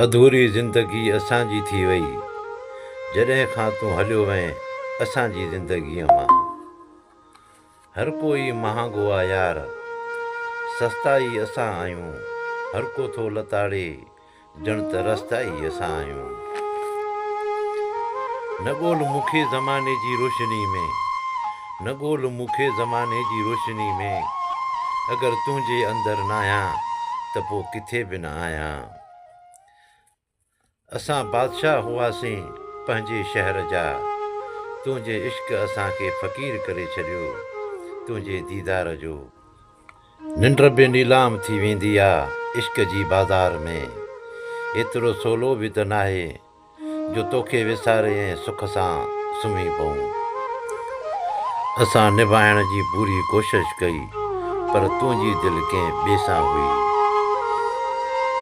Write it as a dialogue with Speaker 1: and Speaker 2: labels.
Speaker 1: اڌوري زندگي اسان جي ٿي وئي، جڏهن کان تون هليو وئين اسان جي زندگيء مان. هر ڪو ئي مهانگو آ يار، سستا ئي اسان آهيون، هر ڪو ٿو لتاڙي ڄڻ ته رستا ئي اسان آهيون. نه ڳول مون کي زماني جي روشني ۾، نه ڳول مون کي زماني جي روشني ۾، اگر تنهنجي اندر ناهيان ته پوء ڪٿي به نه آهيان. اسان بادشاهه هئاسين پنهنجي شهر جا، تنهنجي عشق اسان کي فقير ڪري ڇڏيو، تنهنجي ديدار جو. ننڊ به نيلام ٿي ويندي آ عشق جي بازار ۾، ايترو سولو به ته ناهي جو توکي وساري ۽ سک سان سمهي پئون. اسان نڀائڻ جي پوري ڪوشش ڪئي پر تنهنجي دل ڪنهن ٻئي سان هئي.